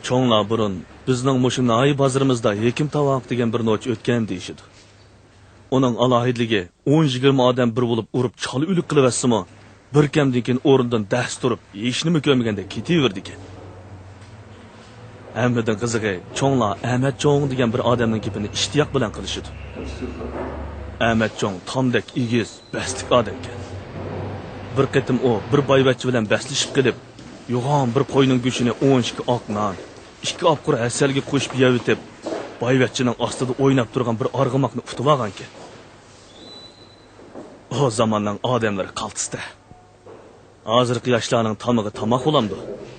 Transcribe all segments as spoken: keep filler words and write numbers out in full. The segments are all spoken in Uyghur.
چوڭلار بۇرۇن بىزنىڭ مۇشۇ ناھىيە بازىرىمىزدا ھېكىم تاۋاق دېگەن بىر نوچى ئۆتكەن دېيىشىدۇ. ئۇنىڭ ئالاھىدىلىكى، ئون يىگىرمە ئادەم بىر بولۇپ ئۇرۇپ چالا ئۆلۈك قىلىۋەتسىمۇ، بىر كەمدىن كېيىن ئورنىدىن دەس تۇرۇپ، ھېچنېمە كۆرمىگەندەك كېتىۋېرىدىكەن. ھەممىدىن قىزىقى، چوڭلار ئەمەت چوڭ دېگەن بىر ئادەمنىڭ گېپىنى ئىشتىياق بىلەن قىلىشىدۇ. ئەمەت چوڭ تامدەك ئېگىز، بەستلىك ئادەمكەن. بىر قېتىم ئۇ بىر بايۋەچچە بىلەن بەسلىشىپ قېلىپ، يوغان بىر قوينىڭ گۆشىنى ئون ئىككى ئاق نان، ئىككى ئاپقۇر ھەسەلگە قوشۇپ يەۋېتىپ، بايۋەچچىنىڭ ئاستىدا ئويناپ تۇرغان بىر ئارغىماقنى ئۇتۇۋالغانىكەن. ئۇ زاماننىڭ ئادەملىرى قالتىستە. ھازىرقى ياشلارنىڭ تامىقى تاماق بولامدۇ؟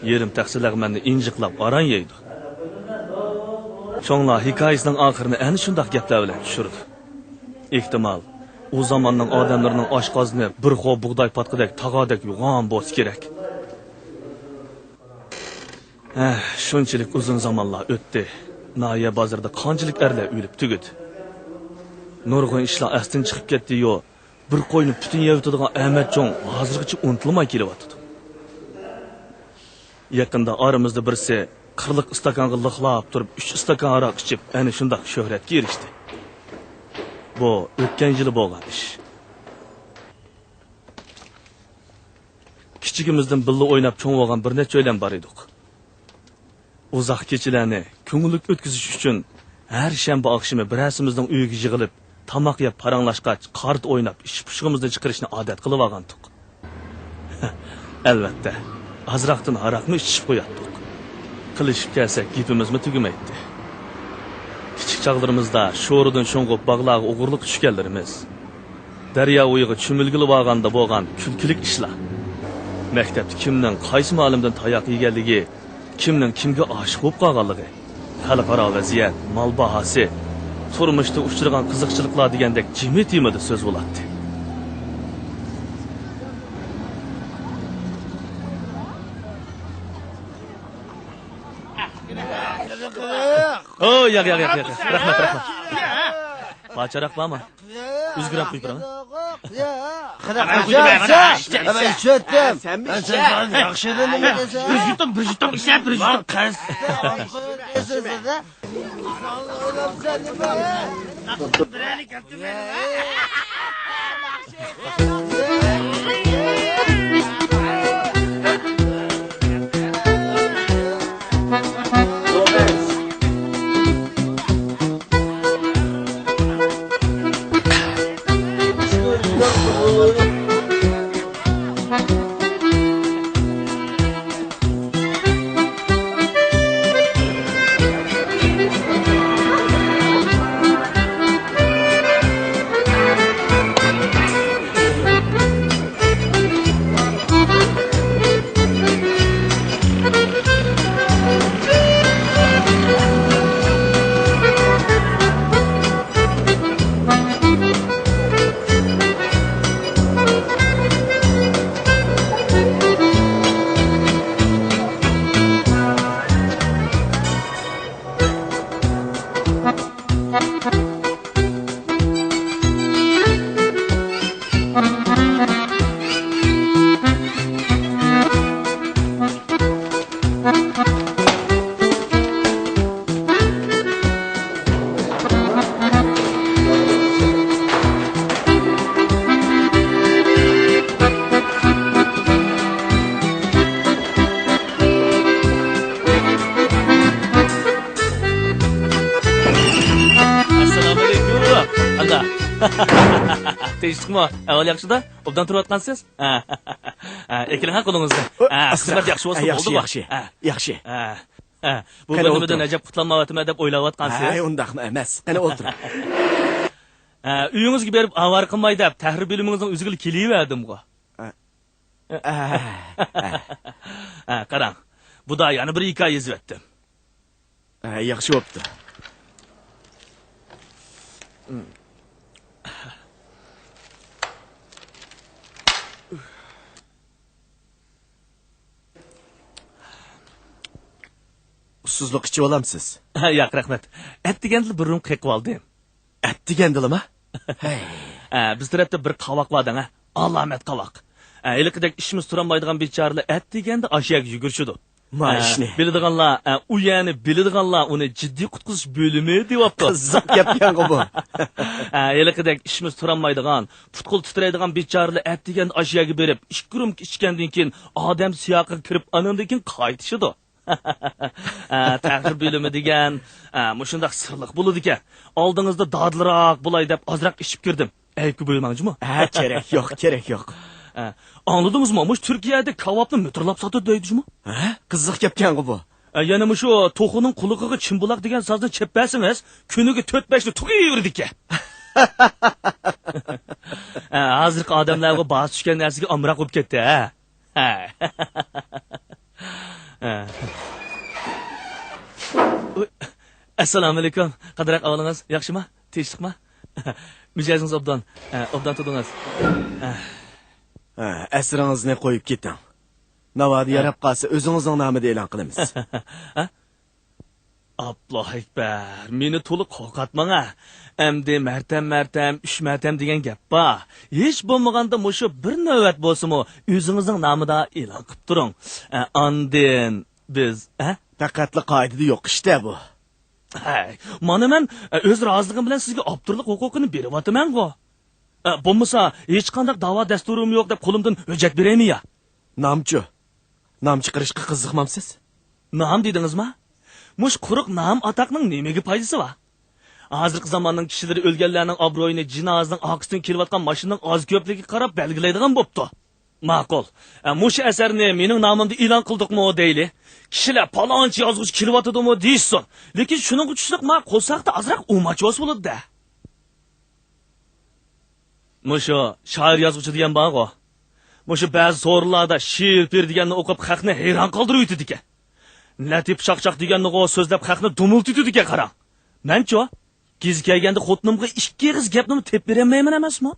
يېرىم تەخسە لەغمەننى ئىنجىقلاپ ئاران يەيدۇ. چوڭلار ھېكايىسىنىڭ ئاخىرىنى ئەنە شۇنداق گەپلەر بىلەن چۈشۈرىدۇ. ئېھتىمال، ئۇ زاماننىڭ ئادەملىرىنىڭ ئاشقازىنى بىر خو بۇغداي پاتقىدەك تاغاردەك يوغان بولسا كېرەك. ھە، شۇنچىلىك ئۇزۇن زامانلار ئۆتتى. ناھىيە بازىرىدا قانچىلىك ئەرلەر ئۆلۈپ تۈگىدى. نۇرغۇن ئىشلار ئەستىن چىقىپ كەتتى-يۇ، بىر قوينى پۈتۈن يەۋېتىدىغان ئەمەتجۇڭ ھازىرغىچە ئۇنتۇلماي كېلىۋاتىدۇ. يېقىندا ئارىمىزدا بىرسى قىرلىق ئىستاكانغا لىقلاپ تۇرۇپ، ئۈچ ئىستاكان ھاراق ئىچىپ، ئەنە شۇنداق شۆھرەتكە ئېرىشتى. بۇ ئۆتكەن يىلى بولغان ئىش. كىچىكىمىزدىن بىللە ئويناپ چوڭ بولغان بىر نەچچە ئۆيلەن بار ئىدۇق. ئۇزاق كېچىلەرنى كۆڭۈللۈك ئۆتكۈزۈش ئۈچۈن، ھەر شەنبە ئاخشىمى بىرەرسىمىزنىڭ ئۆيىگە يىغىلىپ، تاماق يەپ پاراڭلاشقاچ، قارت ئويناپ، ئىچ پۇشۇقىمىزنى چىقىرىشنى ئادەت قىلىۋالغانتۇق. ئەلۋەتتە، ئازراقتىن ھاراقمۇ ئىچىشىپ قوياتتۇق. قىلىشىپ كەلسەك، گېپىمىزمۇ تۈگىمەيتتى. كىچىك چاغلىرىمىزدا شورىدىن شۇڭغۇپ باغلارغا ئوغرىلىققا چۈشكەنلىرىمىز، دەريا بويىغا چۆمۈلگىلى بارغاندا بولغان كۈلكىلىك ئىشلار. مەكتەپتە كىمنىڭ قايسى مۇئەللىمدىن تاياق يېگەنلىكى، كىمنىڭ كىمگە ئاشىق بولۇپ قالغانلىقى، خەلقئارا ۋەزىيەت، مال باھاسى، تۇرمۇشتا ئۇچرىغان قىزىقچىلىقلار دېگەندەك جىمى تېمىدا سۆز بولاتتى. ئو، ياق، ياق، ياق، ياق. رەھمەت، رەھمەت. پاچاراق بارمۇ؟ ئۈزگۈرەپ قويۇپ بېرىڭ. قانداق قىلىسەن؟ ئەمەن ئىچىۋەتتىم. سەنمۇ ئىچە. ياخشى دېدىم. بىر يۇتۇم، بىر يۇتۇم ئىچە، بىر يۇتۇم. ئەسسالامۇئەلەيكۇم. قانداق؟ تىنچلىقمۇ؟ ئەھۋال ياخشىدا؟ ئوبدان تۇرۇۋاتقانسىز؟ ئەكېلىڭ قولىڭىزنى. ئە، ئەسسالام. خىزمەت ياخشى بولسا بولدىغۇ. ياخشى، ياخشى. ئە، بۇ بىر نېمىدىن ئەجەب قۇتۇلالمايۋاتىمەن دەپ ئويلاۋاتقانسىز؟ ھەي، ئۇنداقمۇ ئەمەس. قېنى ئولتۇرۇڭ. ئە، ئۆيىڭىزگە بېرىپ ئاۋارە قىلماي دەپ تەھرىر بىلىمىڭىزنىڭ ئۆزىگىلا كېلىۋەردىمغۇ. ئە، قاراڭ، بۇدا يەنە بىر ھېكايە يېزىۋەتتىم. ھە، ياخشى بوپتۇ. ئۇسسۇزلۇق ئىچىۋالامسىز؟ ھە، ياق، رەھمەت. ئەتىگەندىلا بىر رۇم قېقىۋالدىم. ئەتىگەندىلىما؟ ھەي. ھە، بىز تەرەپتە بىر قاۋاق بار دەڭ، ھە. ئالامەت قاۋاق. ھە، ھېلىقىدەك ئىشىمىز تۇرالمايدىغان بىچارىلەر ئەتىگەندە ئاشۇ يەرگە يۈگۈرۈشىدۇ. ما ئىشنى. بىلىدىغانلار، ئە، ئۇ يەرنى بىلىدىغانلار ئۇنى جىددىي قۇتقۇزۇش بۆلۈمى دېيىۋاپتۇ. قىزىق گەپكەنغۇ بۇ. ئە، ھېلىقىدەك ئىشىمىز تۇرالمايدىغان، پۇت-قول تىترەيدىغان بىچارىلەر ئەتىگەندە ئاشۇ يەرگە بېرىپ، ئىككى رومكا ئىچكەندىن كېيىن ئادەم سىياقىغا كىرىپ، ئانىڭدىن كېيىن قايتىشىدۇ. ئە، تەخىر بۆلۈمى دېگەن، ئە، مۇشۇنداق سىرلىق بولىدىكەن. ئالدىڭىزدا دادىلراق بولاي دەپ ئازراق ئىچىپ كىردىم. ئەيىبكە بۇيرۇماڭ جۇمۇ. ھە، كېرەك يوق، كېرەك يوق. ئە، ئاڭلىدىڭىزمۇ؟ مۇشۇ تۈركىيەدە كاۋاپنى مىتىرلاپ ساتىدۇ دەيدۇ جۇمۇ. ھە؟ قىزىق گەپكەنغۇ بۇ. ئە، يەنە مۇشۇ توخۇنىڭ قۇلىقىغا چىمبۇلاق دېگەن سازنى چېلىپ بەرسىڭىز، كۈنىگە تۆت-بەشنى تۇغۇۋېرىدىكەن. ئە، ھازىرقى ئادەملەرغۇ باھاسى چۈشكەن نەرسىگە ئامراق بولۇپ كەتتى، ھە؟ ھە. ھە. ئۇي، ئەسسالامۇئەلەيكۇم. قانداق ئەھۋالىڭىز؟ ياخشىما؟ تىنچلىقما؟ مىجەزىڭىز ئوبدان. ھە، ئوبدان تۇردىڭىز. ھە. ھە، ئەسىرىڭىزنى قويۇپ كېتىڭ. ناۋادا ھە. ياراپ قالسا، ئۆزىڭىزنىڭ نامىدا ئېلان قىلىمىز. ھە؟ ئابلا ئەكبەر، مېنى تولا قورقاتماڭ ھە. ئەمدى مەرتەم-مەرتەم، ئۈچ مەرتەم دېگەن گەپ بار. ھېچ بولمىغاندا مۇشۇ بىر نۆۋەت بولسىمۇ ئۆزىڭىزنىڭ نامىدا ئېلان قىلىپ تۇرۇڭ. ئە، ئاندىن بىز، ھە؟ پەقەتلا قائىدىدە يوق ئىش-دە بۇ. ھەي، مانا مەن، ئە، ئۆز رازىلىقىم بىلەن سىزگە ئاپتورلۇق ھوقۇقىنى بېرىۋاتىمەنغۇ. ئە، بولمىسا، ھېچقانداق داۋا دەستۇرۇم يوق دەپ قولۇمدىن ھۆججەت بېرەيمۇ يا؟ نامچۇ؟ نام چىقىرىشقا قىزىقمامسىز؟ نام دېدىڭىزما؟ مۇشۇ قۇرۇق نام ئاتاقنىڭ نېمىگە پايدىسى بار؟ ھازىرقى زاماننىڭ كىشىلىرى ئۆلگەنلەرنىڭ ئابرۇيىنى جىنازىنىڭ ئارقىسىدىن كېلىۋاتقان ماشىنىنىڭ ئاز-كۆپلۈكىگە قاراپ بەلگىلەيدىغان بوپتۇ. ماقۇل. ئە، مۇشۇ ئەسەرنى مېنىڭ نامىمدا ئېلان قىلدۇقمۇ دەيلى. كىشىلەر پالانچى يازغۇچى كېلىۋاتىدۇمۇ دېيىشسۇن. لېكىن شۇنىڭغا چۈشلۈك ما قورساقتا ئازراق ئۇماچ بولسا بولىدۇ-دە. مۇشۇ شائىر يازغۇچى دېگەن بارغۇ. مۇشۇ بەزى سورۇنلاردا شېئىر-پېئىر دېگەننى ئوقۇپ خەقنى ھەيران قالدۇرۇۋېتىدىكەن. لەتىپ چاقچاق دېگەننىغۇ سۆزلەپ خەقنى دومۇلتىتىدىكەن قاراڭ. مەنچۇ؟ گېزى كەلگەندە خوتۇنۇمغا ئىككى ئېغىز گەپنىمۇ تېپىپ بېرەلمەيمەن ئەمەسمۇ؟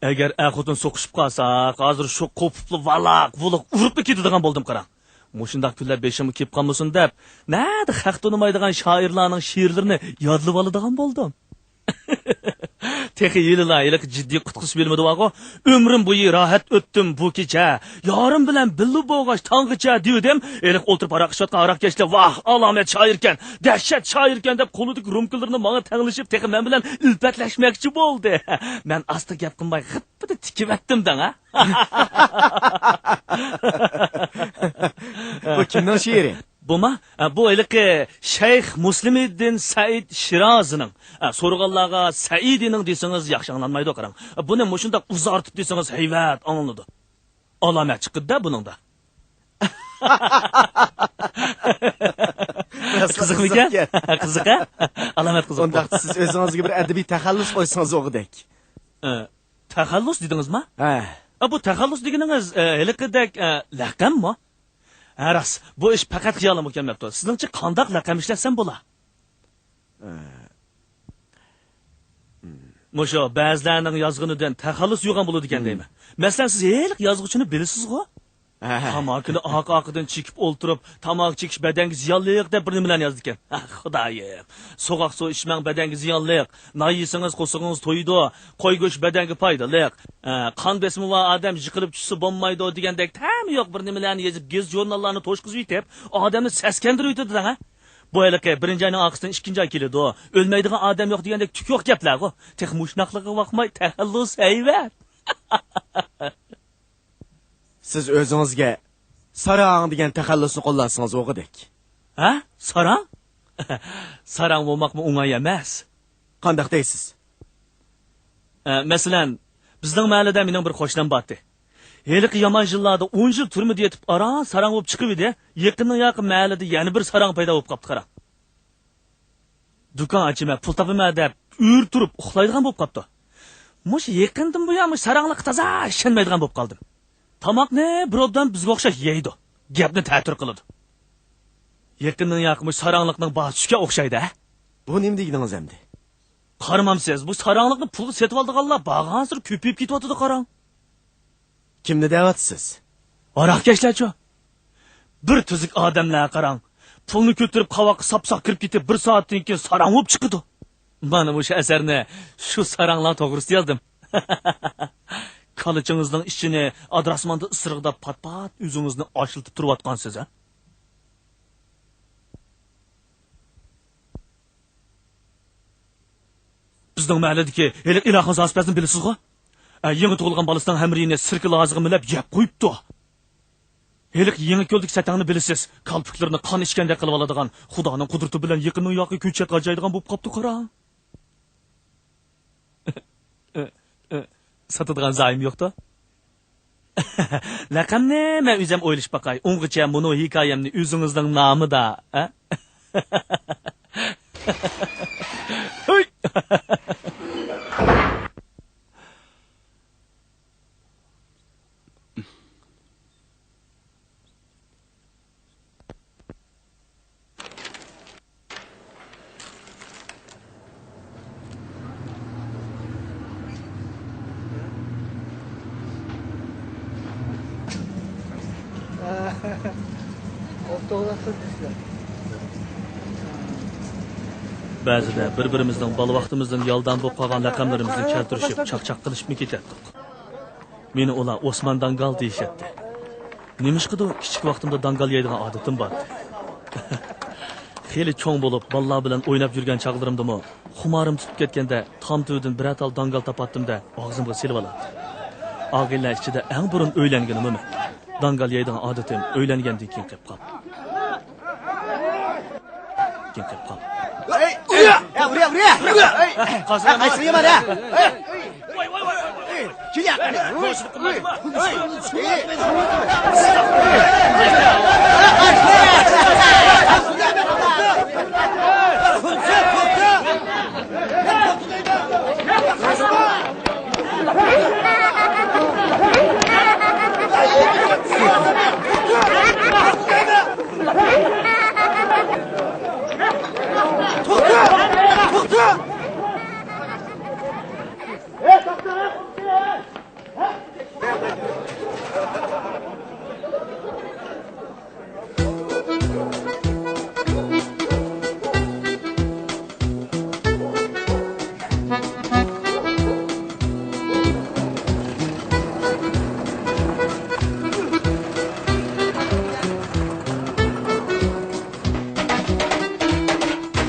ئەگەر ئەر-خوتۇن سوقۇشۇپ قالساق، ھازىر شۇ قوپۇپلا ۋالاق-ۋۇلۇق ئۇرۇپلا كېتىدىغان بولدۇم قاراڭ. مۇشۇنداق كۈنلەر بېشىمغا كېلىپ قالمىسۇن دەپ، نەدە خەق تونۇمايدىغان شائىرلارنىڭ شېئىرلىرىنى يادلىۋالىدىغان بولدۇم. تېخى ھېلىلا ھېلىقى جىددىي قۇتقۇزۇش بۆلۈمىدە بارغۇ، ئۆمرۈم بويى راھەت ئۆتتۈم بۇ كېچە، يارىم بىلەن بىللە بولغاچ تاڭغىچە دېۋىدىم. ھېلىقى ئولتۇرۇپ ھاراق ئىچىۋاتقان ھاراقكەشلەر، ۋاھ، ئالامەت شائىركەن، دەھشەت شائىركەن دەپ قولىدىكى رومكىلىرىنى ماڭا تەڭلىشىپ، تېخى مەن بىلەن ئۈلپەتلەشمەكچى بولدى. مەن ئاستا گەپ قىلماي غىپپىدە تىكىۋەتتىم دەڭ، ھە؟ بۇ كىمنىڭ شېئىرى؟ بۇما؟ ئە، بۇ ھېلىقى شەيخ مۇسلىمىدىن سەئىد شىرازىنىڭ. ئە، سورىغانلارغا سەئىدىنىڭ دېسىڭىز ياخشى ئاڭلانمايدۇ، قاراڭ. بۇنى مۇشۇنداق ئۇزارتىپ دېسىڭىز ھەيۋەت ئاڭلىنىدۇ. ئالامەت چىقىدۇ-دە بۇنىڭدا. قىزىقمىكەن؟ قىزىق، ھە؟ ئالامەت قىزىق. ئۇنداقتا سىز ئۆزىڭىزگە بىر ئەدەبىي تەخەللۇس قويسىڭىز بولغۇدەك. ئە، تەخەللۇس دېدىڭىزما؟ ھە. ئە، بۇ تەخەللۇس دېگىنىڭىز، ئە، ھېلىقىدەك، ئە، لەقەممۇ؟ ھە، راست. بۇ ئىش پەقەت خىيالىمغا كەلمەپتۇ. سىزنىڭچە قانداق لەقەم ئىشلەتسەم بولا؟ ئە، مۇشۇ بەزىلەرنىڭ يازغىنىدىن تەخەللۇس يوغان بولىدىكەن دەيمەن. مەسىلەن، سىز ھېلىقى يازغۇچىنى بىلىسىزغۇ؟ ھە. تاماكىنى ئارقا-ئارقىدىن چېكىپ ئولتۇرۇپ، تاماكا چېكىش بەدەنگە زىيانلىق دەپ بىر نېمىلەرنى يازىدىكەن. ئاھ، خۇدايىم. سوغۇق سۇ ئىچمەڭ، بەدەنگە زىيانلىق. نان يېسىڭىز، قورسىقىڭىز تويىدۇ. قوي گۆشى بەدەنگە پايدىلىق. ئە، قان بېسىمى بار ئادەم يىقىلىپ چۈشسە بولمايدۇ دېگەندەك تەمى يوق بىر نېمىلەرنى يېزىپ، گېزىت-ژۇرناللارنى توشقۇزۇۋېتىپ، ئادەمنى سەسكەندۈرۈۋېتىدۇ دەڭ، ھە؟ بۇ ھېلىقى بىرىنچى ئاينىڭ ئارقىسىدىن ئىككىنچى ئاي كېلىدۇ. ئۆلمەيدىغان ئادەم يوق دېگەندەك تۈك يوق گەپلەرغۇ. تېخى مۇشۇنداقلىقىغا باقماي، تەخەللۇس ھەيۋەت. سىز ئۆزىڭىزگە ساراڭ دېگەن تەخەللۇسنى قوللانسىڭىز بولغۇدەك. ھە؟ ساراڭ؟ ساراڭ بولماقمۇ ئوڭاي ئەمەس. قانداق دەيسىز؟ ئە، مەسىلەن، بىزنىڭ مەھەللىدە مېنىڭ بىر قوشنام بارتى. ھېلىقى يامان يىللاردا ئون يىل تۈرمىدە يېتىپ ئاران ساراڭ بولۇپ چىقىۋىدى، يېقىننىڭ ياقى مەھەللىدە يەنە بىر ساراڭ پەيدا بولۇپ قاپتۇ قاراڭ. دۇكان ئاچىمەن، پۇل تاپىمەن دەپ ئۆرە تۇرۇپ ئۇخلايدىغان بولۇپ قاپتۇ. مۇشۇ يېقىندىن بۇيان مۇشۇ ساراڭلىققا تازا ئىشەنمەيدىغان بولۇپ قالدىم. تاماقنى بىر ئوبدان بىزگە ئوخشاش يەيدۇ. گەپنى تەتۈر قىلىدۇ. يېقىندىن ياقى مۇشۇ ساراڭلىقنىڭ باھاسى چۈشكەن ئوخشايدۇ، ھە؟ بۇ نېمە دېگىنىڭىز ئەمدى؟ قارىمامسىز، بۇ ساراڭلىقنى پۇلغا سېتىۋالىدىغانلار بارغانسېرى كۆپىيىپ كېتىۋاتىدۇ قاراڭ. كىمنى دەۋاتىسىز؟ ھاراقكەشلەرچۇ؟ بىر تۈزۈك ئادەملەر قاراڭ. پۇلنى كۆتۈرۈپ قاۋاققا ساپساق كىرىپ كېتىپ، بىر سائەتتىن كېيىن ساراڭ بولۇپ چىقىدۇ. مانا مۇشۇ ئەسەرنى شۇ ساراڭلار توغرىسىدا يازدىم. كالىچىڭىزنىڭ ئىچىنى ئادىراسماندا ئىسسىرىغداپ پات-پات ئۆزىڭىزنى ئاشلىتىپ تۇرۇۋاتقانسىز، ھە؟ بىزنىڭ مەھەللىدىكى ھېلىقى ئىلاھىڭىز ھاسىپەزنى بىلىسىزغۇ؟ ئە، يېڭى تۇغۇلغان بالىسىنىڭ ھەمرىيىنى سىركىلا ئازىغا مىلەپ يەپ قويۇپتۇ. ھېلىقى يېڭى كۆلدىكى سەتەڭنى بىلىسىز، كالپۇكلىرىنى قان ئىچكەندەك قىلىۋالىدىغان، خۇدانىڭ قۇدرىتى بىلەن يېقىننىڭ ياقى كۆچەتكە ئاجايدىغان بوپ قاپتۇ قارا. ساتىدىغان زايىم يوقتۇ؟ لەقەمنى مەن ئۆزۈم ئويلىشىپ باقاي. ئۇنغىچە مۇنۇ ھېكايەمنى ئۆزىڭىزنىڭ نامىدا، ھە؟ ھۇي! بەزىدە بىر-بىرىمىزنىڭ بالا ۋاقتىمىزدىن يالدام بولۇپ قالغان لەقەملىرىمىزنى كەلتۈرۈشۈپ، چاقچاق قىلىشىپمۇ كېتەتتۇق. مېنى ئۇلار ئوسمان داڭگال دېيىشەتتى. نېمىشقىدۇر كىچىك ۋاقتىمدا داڭگال يەيدىغان ئادىتىم بار ئىدى. خېلى چوڭ بولۇپ، بالىلار بىلەن ئويناپ يۈرگەن چاغلىرىمدىمۇ خۇمارىم تۇتۇپ كەتكەندە تام تۈۋىدىن بىرەر تال داڭگال تاپاتتىم-دە، ئاغزىمغا سېلىۋالاتتىم. ئاغىنىلەر ئىچىدە ئەڭ بۇرۇن ئۆيلەنگىنىمۇ مەن. داڭگال يەيدىغان ئادىتىم ئۆيلەنگەندىن كېيىن قېلىپ قالدى. كېيىن قېلىپ قالدى.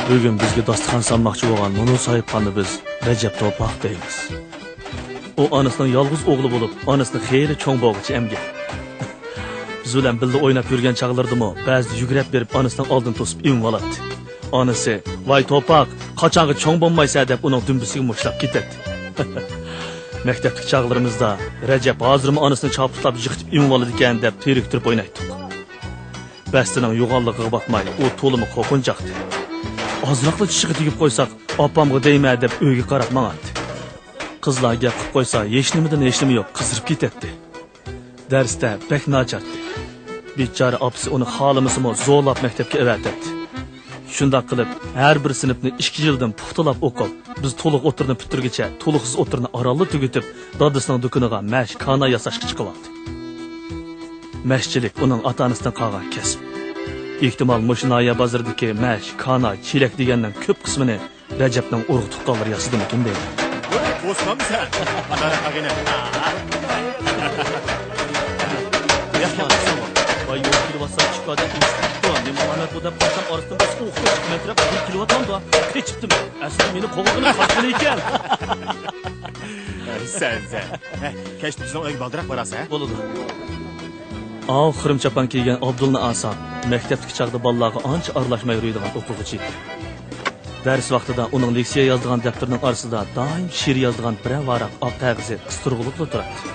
بۈگۈن بىزگە داستىخان سالماقچى بولغان مۇنۇ ساھىبخاننى بىز رەجەپ توپاق دەيمىز. ئۇ ئانىسىنىڭ يالغۇز ئوغلى بولۇپ، ئانىسىنى خېلى چوڭ بولغۇچە ئەمگەن. بىز بىلەن بىللە ئويناپ يۈرگەن چاغلىرىدىمۇ بەزىدە يۈگرەپ بېرىپ ئانىسىنىڭ ئالدىنى توسۇپ ئېڭىۋالاتتى. ئانىسى، «ۋاي توپاق، قاچانغا چوڭ بولمايسەن؟» دەپ ئۇنىڭ دۈمبىسىگە مۇشتلاپ كېتەتتى. مەكتەپتىكى چاغلىرىمىزدا رەجەپ ھازىرمۇ ئانىسىنى چاپلىتاپ يىقىتىپ ئېڭىۋالىدىكەن دەپ تېرىكتۈرۈپ ئوينايتتۇق. بەستىنىڭ يوغانلىقىغا باقماي، ئۇ تولىمۇ قورقۇنچاقتى. ئازراقلا چىشىغا تېگىپ قويساق، ئاپامغا دەيمەن دەپ ئۆيگە قاراپ ماڭاتتى. قىزلار گەپ قىلىپ قويسا، ھېچنېمىدىن ھېچنېمە يوق، قىزىرىپ كېتەتتى. دەرستە بەك ناچارتى. بىچارە ئاپىسى ئۇنى خالىمىسىمۇ زورلاپ مەكتەپكە ئەۋەتەتتى. شۇنداق قىلىپ، ھەر بىر سىنىپنى ئىككى يىلدىن پۇختىلاپ ئوقۇپ، بىز تولۇق ئوتتۇرىنى پۈتتۈرگۈچە تولۇقسىز ئوتتۇرىنى ئارانلا تۈگىتىپ، دادىسىنىڭ دۇكىنىغا مەش، كانا ياساشقا چىقىۋالدى. مەشچىلىك ئۇنىڭ ئاتا-ئانىسىدىن قالغان كەسىپ. ئېھتىمال، مۇشۇ ناھىيە بازىرىدىكى مەش، كانا، چېلەك دېگەننىڭ كۆپ قىسمىنى رەجەپنىڭ ئۇرۇق-تۇغقانلىرى ياسىدىمىكىن دەيمەن. ۋوي، بوسمامسەن؟ قانداق ئاغىنە؟ ۋاي، يول كېلىۋاتسام، چىكادەك ئېسىپ كېتىپتۇ. نېمە ئالامەت بۇ دەپ قارىسام، ئارىسىدىن بىرسى ئوقۇپ مەن تەرەپ كېلىۋاتامدۇ؟ قېچىپتىم. ئەسلىدە مېنى قوغلىغىنى قاچقىنى ئىكەن. سەن، سەن. ھە، كەچتە بىزنىڭ ئۆيگە بالدۇراق بارارسەن، ھە؟ بولىدۇ. ئاۋۇ خۇرۇم چاپان كىيگەن ئابدۇلنى ئالساڭ، مەكتەپتىكى چاغدا بالىلارغا ئانچە ئارىلاشماي يۈرىدىغان ئوقۇغۇچى ئىدى. دەرس ۋاقتىدا ئۇنىڭ لېكسىيە يازىدىغان دەپتىرىنىڭ ئارىسىدا دائىم شېئىر يازىدىغان بىرەر ۋاراق ئاق قەغىزى قىستۇرغۇلۇقلا تۇراتتى.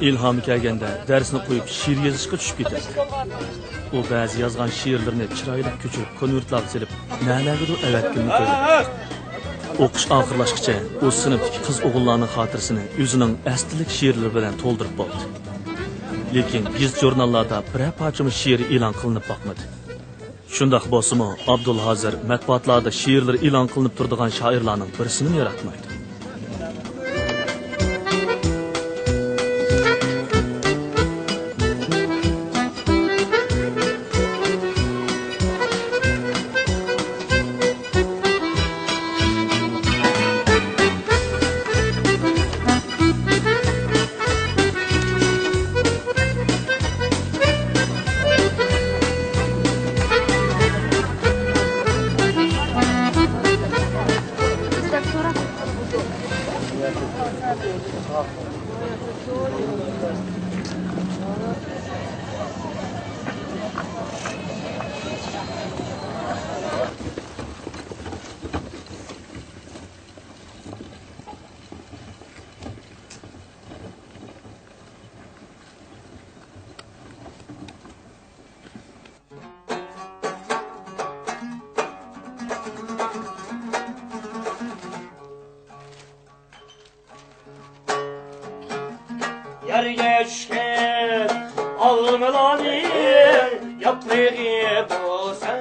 ئىلھامى كەلگەندە دەرسنى قويۇپ شېئىر يېزىشقا چۈشۈپ كېتەتتى. ئۇ بەزى يازغان شېئىرلىرىنى چىرايلىق كۆچۈرۈپ كونۋېرتلارغا سېلىپ، نەلەرگىدۇر ئەۋەتكىنىنى كۆردۈم. ئوقۇش ئاخىرلاشقىچە ئۇ سىنىپتىكى قىز-ئوغۇللارنىڭ خاتىرىسىنى ئۆزىنىڭ ئەستىلىك شېئىرلىرى بىلەن تولدۇرۇپ بولدى. لېكىن گېزىت-ژۇرناللاردا بىرەر پارچىمۇ شېئىرى ئېلان قىلىنىپ باقمىدى. شۇنداق بولسىمۇ، ئابدۇل ھازىر مەتبۇئاتلاردا شېئىرلىرى ئېلان قىلىنىپ تۇرىدىغان شائىرلارنىڭ بىرسىنىمۇ ياراتمايدۇ. ئالمىلارنىڭ ياپرىقى بولسا،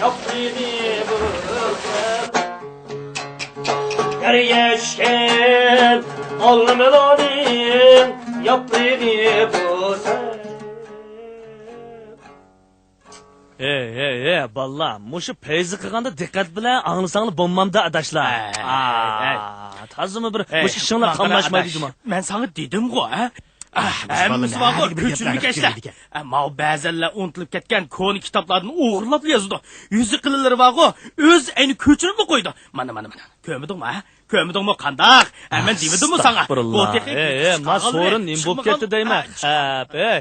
ياپرىقى بولسا، يەرگە چۈشكەن ئالمىلارنىڭ ياپرىقى بولسا. ھەي، ھەي، ھەي، بالىلار، مۇشۇ پەيزى قىلغاندا دىققەت بىلەن ئاڭلىساڭلار بولمامدۇ، ئاداشلار؟ ھەي، ھەي، ھەي. ئا، تازىمۇ بىر ھەي، مۇشۇ ئىشىڭلار ماڭقىرا قاملاشمايدۇ ئاداش. جۇمۇ. مەن ساڭا دېدىمغۇ، ھە؟ ئا، مۇشۇ ھەممىسى بالىلار بارغۇ، نەدىكى كۆچۈرمە گەپلەرنى كەشلەر. ئا، ماۋۇ بەزەنلەر ئۇنتۇلۇپ كەتكەن كونا كىتابلاردىن ئوغرىلاپلا يازىدۇ. يۈزى قىلىنلىرى بارغۇ، ئۆزى ئەينى كۆچۈرۈپلا قويىدۇ. مانا، مانا، مانا. كۆرمىدىڭمۇ، ھە؟ كۆرمىدىڭمۇ قانداق؟ ھە، مەن دېمىدىممۇ ساڭا؟ ئەستەغپۇرۇللا. بۇ تېخى ھەي، ھەي، ما سورۇن نېمە بولۇپ كەتتى دەيمەن؟ ھە، ھەي.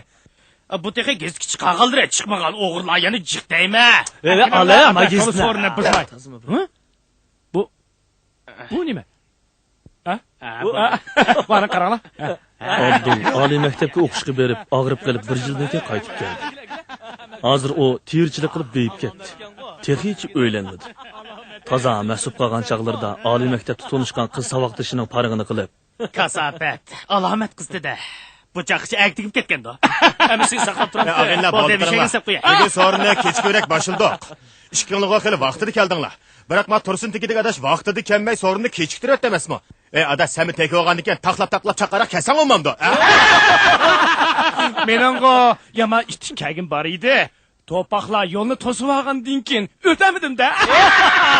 بۇ تېخى گېزىتكە چىقارغانلىرى چىقمىغان ئوغرىلار يەنە جىق دەيمەن. ھەي، ھەي، ئالە، ما گېزىتنى. سورۇننى بۇزماي. ھە. بۇ، بۇ نېمە؟ ھە؟ ھە، بۇ، بۇ. ھە، مانا قاراڭلار. ھە. ئابدۇل ئالىي مەكتەپكە ئوقۇشقا بېرىپ، ئاغرىپ قېلىپ، بىر يىلدىن كېيىن قايتىپ كەلدى. ھازىر ئۇ تېرىچىلىك قىلىپ بېيىپ كەتتى. تېخىچە ئۆيلەنمىدى. تازا مەسۇپ قالغان چاغلىرىدا ئالىي مەكتەپتە تونۇشقان قىز ساۋاقدىشىنىڭ پارىڭىنى قىلىپ، كاساپەت، ئالامەت قىزتى-دە. بۇ چاغقىچە ئەگىپ كەتكەندۇ. ھەممىسىنى ساقلاپ تۇرامسىز؟ ئاغىنىلەر، بولدى، بولدى، بىر شەيگە سەپ قوياي. بۈگۈن سورۇننى كېچىككۈرەك باشلىدۇق. ئىككىڭلارغا خېلى ۋاقتىدا كەلدىڭلار. بىراق ما تۇرسۇن تېكىدىكى ئاداش ۋاقتىدا كەلمەي سورۇننى كېچىكتۈرۈۋەتتى ئەمەسمۇ؟ ئەي ئاداش، سەنمۇ تېكىۋالغاندىكىن تاقلاپ-تاقلاپ چاققانراق كەلسەڭ بولمامدۇ؟ مېنىڭغۇ يامان ئىتتىك كەلگۈم بار ئىدى. توپاقلار يولنى توسۇۋالغاندىن كېيىن ئۆتەلمىدىم-دە.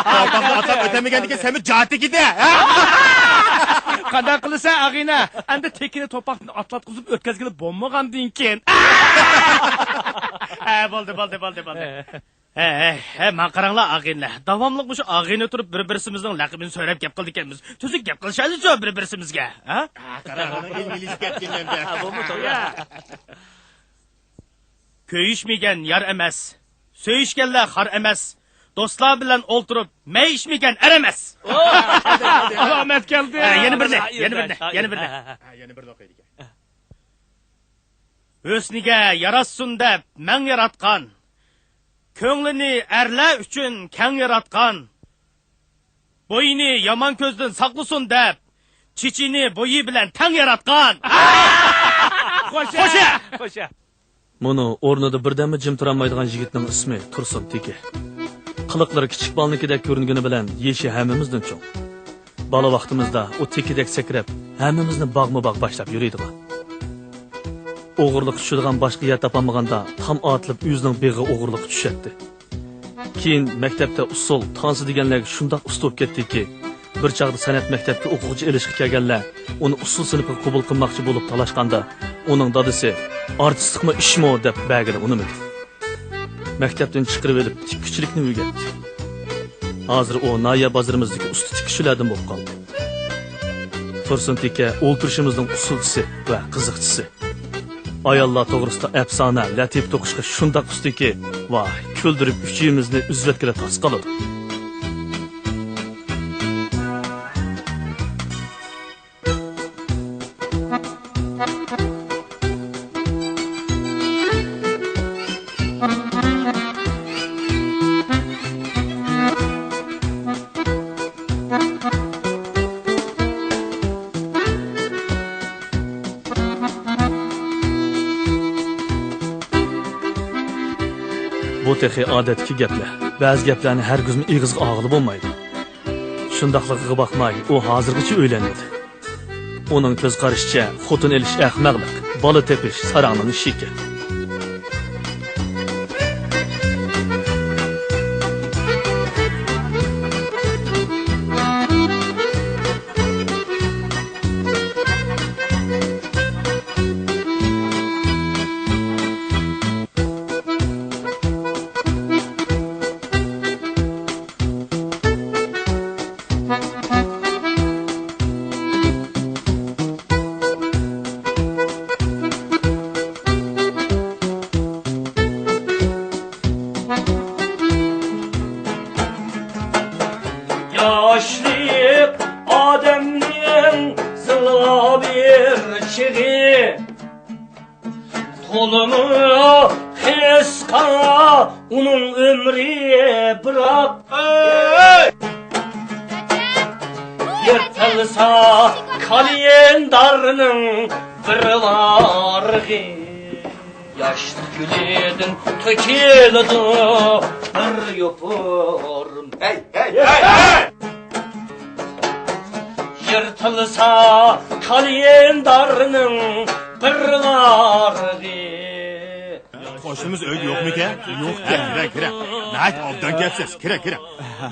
توپاقنى ئاتلاپ ئۆتەلمىگەندىن كېيىن سەنمۇ جاتىكىدە. قانداق قىلىسەن، ئاغىنە؟ ئەمدى تېكىنى توپاقتىن ئاتلاتقۇزۇپ ئۆتكەزگىلى بولمىغاندىن كېيىن. ھە، بولدى، بولدى، بولدى، بولدى. ھە، ھە، ھە، ماڭا قاراڭلار، ئاغىنىلەر. داۋاملىق مۇشۇ ئاغىنە تۇرۇپ، بىر-بىرسىمىزنىڭ لەقىمىنى سۆرەپ گەپ قىلىدىكەنمىز. تۈزۈك گەپ قىلىشايلىچۇ بىر-بىرسىمىزگە، ھە؟ ھە، قاراڭ، ئىلىشىپ كەتكىنىمدە. ھە، بولمىدى. كۆيۈشمىگەن يار ئەمەس، سۆيۈشكەنلەر خار ئەمەس، دوستلار بىلەن ئولتۇرۇپ مەي ئىچمىگەن ئەر ئەمەس. ئالامەت كەلدى. ھە، يەنە بىرنى، يەنە بىرنى، يەنە بىرنى. ھە، يەنە بىرنى ئوقۇيدىكەن. ھۆسنىگە ياراشسۇن دەپ مەڭ ياراتقان، كۆڭلىنى ئەرلەر ئۈچۈن كەڭ ياراتقان، بويىنى يامان كۆزدىن ساقلىسۇن دەپ، چېچىنى بويى بىلەن تەڭ ياراتقان. خوشە! خوشە! خوشە! مۇنۇ ئورنىدا بىردەممۇ جىم تۇرالمايدىغان يىگىتنىڭ ئىسمى تۇرسۇن تېكى. قىلىقلىرى كىچىك بالىنىڭكىدەك كۆرۈنگىنى بىلەن يېشى ھەممىمىزدىن چوڭ. بالا ۋاقتىمىزدا ئۇ تېكىدەك سەكرەپ، ھەممىمىزنى باغمۇ باغ باشلاپ يۈرىدىغان. ئوغرىلىققا چۈشىدىغان باشقا يەر تاپالمىغاندا تام ئاتىلىپ ئۆزىنىڭ بېغى ئوغرىلىققا چۈشەتتى. كېيىن مەكتەپتە ئۇسسۇل، تانسا دېگەنلەرگە شۇنداق ئۇستا بولۇپ كەتتىكى، بىر چاغدا سەنئەت مەكتەپكە ئوقۇغۇچى ئېلىشقا كەلگەنلەر ئۇنى ئۇسسۇل سىنىپىغا قوبۇل قىلماقچى بولۇپ تالاشقاندا، ئۇنىڭ دادىسى ئارتىسلىقمۇ ئىشمۇ دەپ بەرگىلى ئۇنىمىدى. مەكتەپتىن چىقىرىۋېلىپ تىككۈچىلىكنى ئۆگەتتى. ھازىر ئۇ ناھىيە بازىرىمىزدىكى ئۇستا تىككۈچىلەردىن بولۇپ قالدى. تۇرسۇن تېكە ئولتۇرۇشىمىزنىڭ ئۇسسۇلچىسى ۋە قىزىقچىسى. ئاياللار توغرىسىدا ئەپسانە، لەتىپە توقۇشقا شۇنداق ئۇستىكى، ۋاي، كۈلدۈرۈپ ئۈچىيىمىزنى ئۈزۈۋەتكىلى تاس قالىدۇ. بۇ تېخى ئادەتتىكى گەپلەر. بەزى گەپلەرنى ھەرگىزمۇ ئېغىزغا ئالغىلى بولمايدۇ. شۇنداقلىقىغا باقماي، ئۇ ھازىرغىچە ئۆيلەنمىدى. ئۇنىڭ كۆز قارىشىچە، خوتۇن ئېلىش ئەخمەقلىق، بالا تېپىش ساراڭنىڭ ئىشى ئىكەن. ياشلىق ئادەمنىڭ زىلغا بىر چېغى. تولىمۇ قىسقا ئۇنىڭ ئۆمرى بىراق. يىرتىلسا كالېندارنىڭ بىر ۋارىقى، ياشلىق گۈلىدىن تۆكۈلىدۇ بىر يوپۇرماق. ھەي، ھەي، ھەي، ھەي! يىرتىلسا كالېندارنىڭ بىر ۋارىقى. قوشنىمىز ئۆيدە يوقمىكەن؟ يوقكەن. كىرە، كىرە. ناھايىتى ئوبدان كەپسىز. كىرە، كىرە.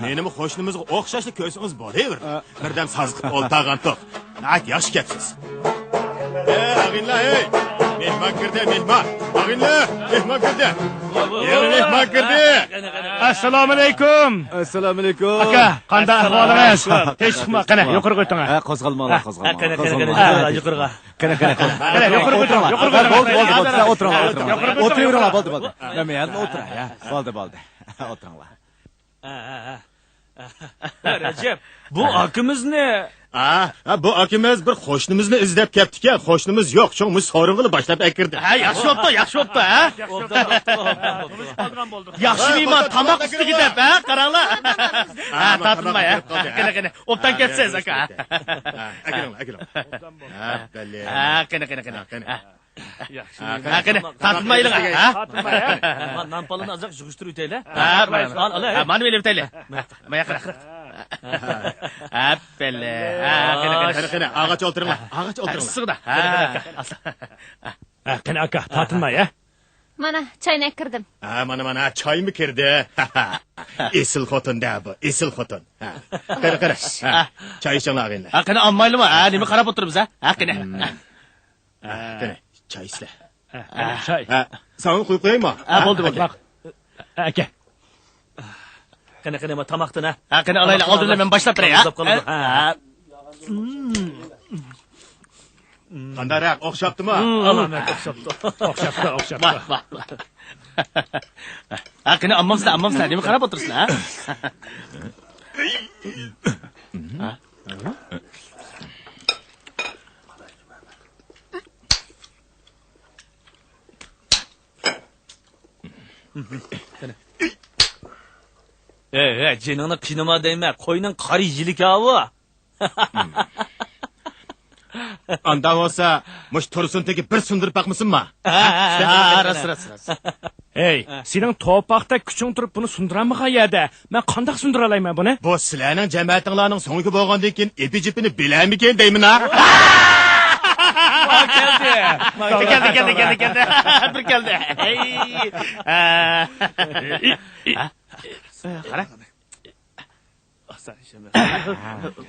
مېنىمۇ قوشنىمىزغا ئوخشاشلا كۆرسىڭىز بولۇۋېرىدۇ. بىردەم ساز قىلىپ ئولتۇرغانتۇق. ناھايىتى ياخشى كەپسىز. ئەي، ئاغىنىلەر، ئەي! مېھمان كىردى، مېھمان! ئاغىنىلەر، مېھمان كىردى! يەنە مېھمان كىردى! ئەسسالامۇئەلەيكۇم! ئەسسالامۇئەلەيكۇم! ئاكا، قانداق ئەھۋالىڭىز؟ ئەسسالامۇئەلەيكۇم! تىنچلىقمۇ؟ قېنى، يۇقىرىغا ئۆتۈڭ، ھە. ھە، قوزغالماڭلار، ھە، قوزغالماڭلار. قېنى، قېنى، قېنى، قوزغالماڭلار. يۇقىرىغا، يۇقىرىغا. قېنى، قېنى، قېنى. قېنى، يۇقىرىغا ئۆتۈڭ، يۇقىرىغا ئۆتۈڭ. بولدى، بولدى، بولدى. سىلەر ئولتۇرۇڭلار، ئولتۇرۇڭلار. ئولتۇرۇۋېرىڭلار، بولدى، بولدى. مەن يەنە ئولتۇراي، ھە. بولدى، بولدى. ئولتۇرۇڭلار. ھە، ھە، ھە. رەجەپ، بۇ ئاكىمىزنى. ھە، ھە، بۇ ئاكىمىز بىر قوشنىمىزنى ئىزدەپ كەپتىكەن. قوشنىمىز يوق، شۇڭا مۇشۇ سورۇنغىلا باشلاپ ئەكىردى. ھە، ياخشى بوپتۇ، ياخشى بوپتۇ، ھە. ياخشى مېھمان تاماق ئۈستىگە دەپ، ھە، قاراڭلار. ھە، تارتىنماي، ھە. قېنى، قېنى، ئوبدان كەپسىز، ئاكا. ھە، ئەكېلىڭلار، ئەكېلىڭلار. ھە، بەللى. ھە، قېنى، قېنى، قېنى. ھە، قېنى. ھە. ھە، قېنى، تارتىنمايلىغا، ھە؟ تارتىنماي، ھە؟ مانا نان پالىنى ئازراق يىغىشتۇرۇۋېتەيلى. ھە، مانا، مانا، ھە، مانا مېنى ئېلىۋېتەيلى. ماياقراق. ئەپپەلە. ھە، قېنى، قېنى. قېنى، قېنى، ئاغاچ ئولتۇرۇڭلار. ئاغاچ ئولتۇرۇڭلار. ئىسسىغىدا. ھە. ھە، قېنى، ئاكا، تارتىنماي، ھە؟ مانا، چاينى ئەكىردىم. ھە، مانا، مانا، چايمۇ كىردى. ئېسىل خوتۇن-دە بۇ، ئېسىل خوتۇن. ھە. قېنى، قېنى. ھە، چاي ئىچىڭلار، ئاغىنىلەر. ھە، قېنى، ئالمايلىما؟ ھە، نېمە قاراپ ئولتۇرىمىز، ھە؟ ھە، قېنى. ھە، قېنى، چاي ئىچىلە. ھە، قېنى، چاي. ھە، ساڭا قۇيۇپ قويايمۇ؟ ھە، بولدى، بولدى. ھە، ئاكا. قېنى، قېنى، ما تاماقتىن، ھە؟ ھە، قېنى، ئالايلى، ئالدىن مەن باشلاپ بېرەي، ھە؟ قانداپ قالىدۇ؟ ھە. ھە. قانداقراق، ئوخشاپتىمۇ؟ ئالامەت ئوخشاپتۇ. ئوخشاپتۇ، ئوخشاپتۇ. ۋاھ، ۋاھ، ۋاھ. ھە، قېنى، ئالمامسىلەر، ئالمامسىلەر، نېمە قاراپ ئولتۇرىسىلەر، ھە؟ ھەي، ھەي، جېنىڭنى قىينىما دەيمەن، قوينىڭ قارا يىلىكى ئاۋۇ. ئاندا بولسا، مۇشۇ تۇرسۇن تېگى بىر سۇندۇرۇپ باقمىسۇنما؟ ھە، ھە، ھە، راست، راست، راست. ھەي، سېنىڭ توپاقتەك كۈچۈڭ تۇرۇپ بۇنى سۇندۇرالمىغان يەردە، مەن قانداق سۇندۇرالايمەن بۇنى؟ بۇ سىلەرنىڭ جەمەتىڭلارنىڭ سۆڭىكى بولغاندىن كېيىن ئېپى-جېپىنى بىلەرمىكىن دەيمەن ھە. كەلدى. كەلدى، كەلدى، كەلدى، كەلدى. بىر كەلدى. ھەي. ھە. قارا.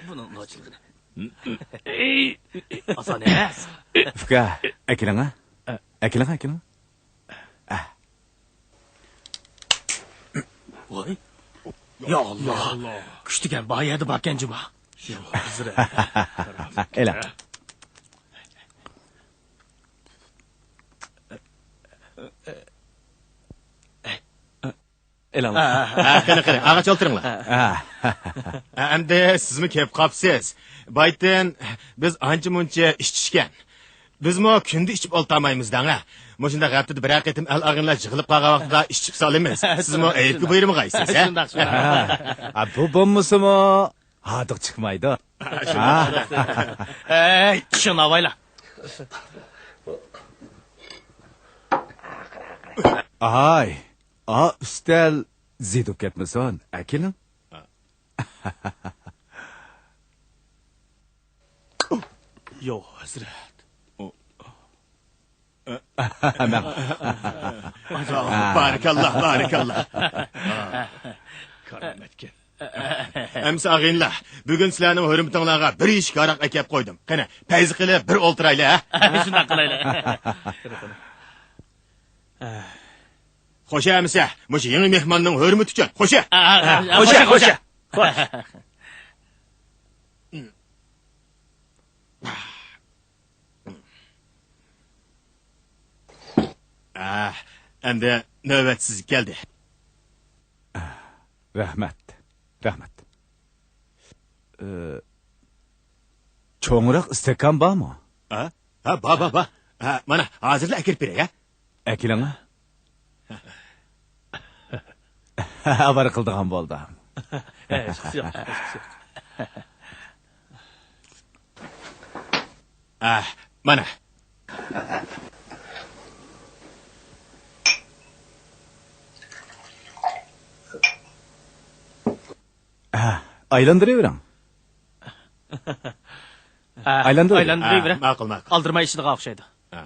بۇنىڭ نوچىلىقىنى. ئاسان ئەمەس. ئۇكا، ئەكېلىڭە. ئەكېلىڭە، ئەكېلىڭە. ۋاي. يا ئاللا. كۈچ دېگەن بار يەردە باركەن جۇما. ئېلە. ئېلىڭلار. ھە، قېنى، قېنى، ئاغاچ ئولتۇرۇڭلار. ھە. ھە، ئەمدى سىزمۇ كېلىپ قاپسىز. بايتىن، بىز ئانچە-مۇنچە ئىچىشكەن. بىزمۇ كۈندە ئىچىپ ئولتۇرمايمىز دەڭ، ھە. مۇشۇنداق ھەپتىدە بىرەر قېتىم ئەل-ئاغىنىلەر يىغىلىپ قالغان ۋاقىتتا ئىچىپ سالىمىز. سىزمۇ ئەيىبكە بۇيرۇمىغايسىز، ھە؟ شۇنداق، شۇنداق. ھە، بۇ بولمىسىمۇ ھاردۇق چىقمايدۇ. ھەي، چىشىڭنى ئاۋايلا. ئاي، ئا ئۈستەل زىدۇپ كەتمىسۇن، ئەكېلىڭ. يو، ھەزرەت. بارىكاللا، بارىكاللا. كارامەتكەن. ئەمسە ئاغىنىلەر، بۈگۈن سىلەرنىڭ ھۆرمىتىڭلارغا بىر ئىشىك ھاراق ئەكەپ قويدۇم. قېنى، پەيزى قىلىپ بىر ئولتۇرايلى، ھە؟ شۇنداق قىلايلى. خوش ئەمسە، مۇشۇ يېڭى مېھماننىڭ ھۆرمىتى ئۈچۈن. خوش. خوش، خوش. خوش. ئەمدى نۆۋەت سىزگە كەلدى. رەھمەت، رەھمەت. ئى، چوڭراق ئىستاكان بارمۇ؟ ھە؟ ھە، بار، بار، بار. ھە، مانا، ھازىرلا ئەكىرىپ بېرەي، ھە؟ ئەكېلىڭە. ئاۋارە قىلىدىغان بولدۇم. ھېچقىسى يوق، ھېچقىسى يوق. ئە، مانا. ئە، ئايلاندۇرۇۋېرىڭ. ئە، ئايلاندۇرۇۋېرىڭ. ئايلاندۇرۇۋېرىڭ. ئە، ماقۇل، ماقۇل. ئالدىرىماي ئىچىدىغان ئوخشايدۇ. ئە.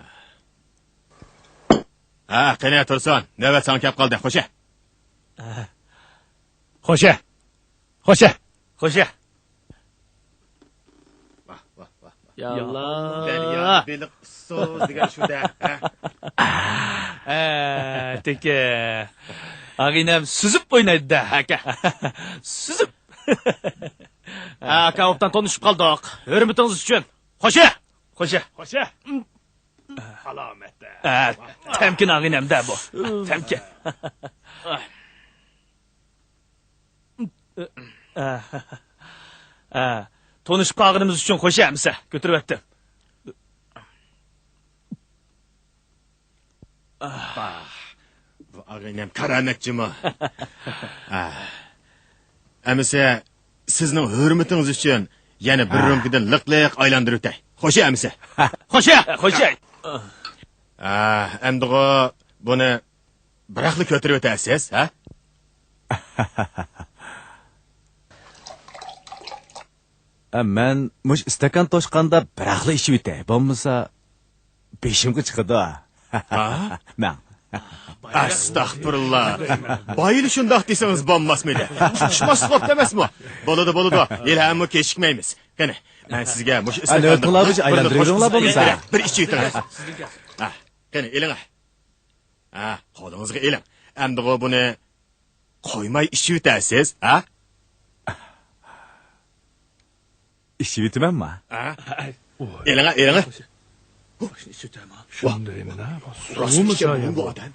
ھە، قېنى، تۇرسۇن، نۆۋەت ساڭا كەپ قالدى. خوشە. خوشە. خوشە. خوشە. ۋاھ، ۋاھ، ۋاھ، ۋاھ. يا ئاللا. دەريا بېلىق ئۇسسۇز دېگەن شۇ-دە، ھە؟ ھە، تېكى. ئاغىنەم سۈزۈپ ئوينايدۇ-دە. ھەكە. سۈزۈپ. ھە، ئاكا، ئوبدان تونۇشۇپ قالدۇق. ھۆرمىتىڭىز ئۈچۈن. خوشە. خوشە. خوشە. سالامەت. ئە، تەمكىن ئاغىنەم-دە بۇ. تەمكىن. ئە، ئە، تونۇشۇپ قالغىنىمىز ئۈچۈن خوشە ئەمىسە. كۆتۈرۈۋەتتىم. ئاھ، بۇ ئاغىنەم كارامەتچىمۇ؟ ئاھ. ئەمىسە، سىزنىڭ ھۆرمىتىڭىز ئۈچۈن يەنە بىر رومكىدىن لىق-لىق ئايلاندۇرۇۋېتەي. خوشە ئەمىسە. خوشە! خوشە! ئاھ، ئەمدىغۇ بۇنى بىراقلا كۆتۈرۈۋېتەرسىز، ھە؟ ئە، مەن مۇشۇ ئىستاكان توشقاندا بىراقلا ئىچىۋېتەي، بولمىسا بېشىمغا چىقىدۇ. ھا؟ مەن. ئەستەغپۇرۇللا. بايىلا شۇنداق دېسىڭىز بولماسمىدى؟ چۈشماسلىق بوپتۇ ئەمەسمۇ؟ بولىدۇ، بولىدۇ. ھېلىمۇ كېچىكمەيمىز. قېنى، مەن سىزگە مۇشۇ ئىستاكاندىن بىر، بىر، بىر ئىچىۋېتىڭ. ھە، قېنى، ئېلىڭ. ھە، قولىڭىزغا ئېلىڭ. ئەمدىغۇ بۇنى قويماي ئىچىۋېتەرسىز، ھە؟ ئىچىۋېتىمەنما؟ ھە؟ ئېلىڭە، ئېلىڭە. شۇندايمىنا، سۇمۇ شايان بۇ ئادەم.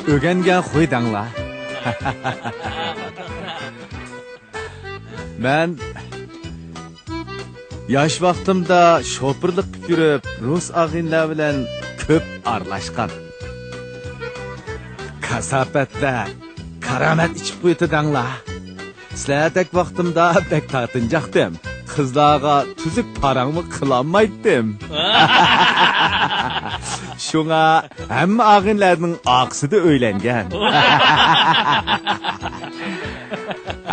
ئۆگەنگەن خۇي دەڭلار. مەن ياش ۋاقتىمدا شوپۇرلۇق قىلىپ يۈرۈپ، رۇس ئاغىنىلەر بىلەن كۆپ ئارىلاشقان. كاساپەتلەر، كارامەت ئىچىپ قويىتىدەڭلار. سىلەردەك ۋاقتىمدا بەك تارتىنچاقتىم. قىزلارغا تۈزۈك پاراڭمۇ قىلالمايتتىم. شۇڭا ھەممە ئاغىنىلەرنىڭ ئارقىسىدا ئۆيلەنگەن.